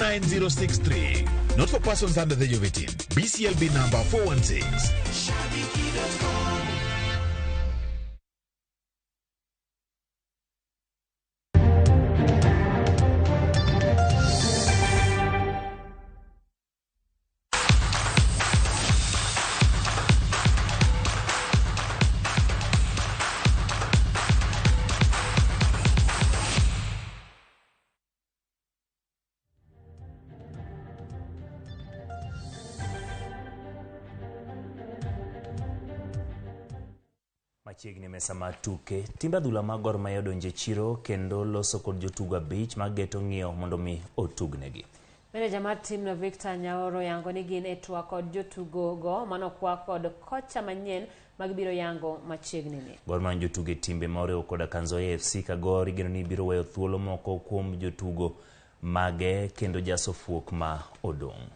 29063. Not for persons under the age of 18. BCLB number 416. Machiegni mesa mar tuke, timbe adhula mag Gor Mahia odonjo e chiro kendo loso kod jotugo abich mageto ng'iewo mondo mi otugnegi. Meneja mar timno Victor Nyaoro yango ni gin e twak kod jotugo go manokwa kod kocha manyien magibiro yango machiegni ni. Gor manyo jotugo e timbe ma oriwo koda ka Nzoia FC ka Gor igeno ni biro weyo thuolo moko kuom jotugo mage kendo jaso fuok ma odong'.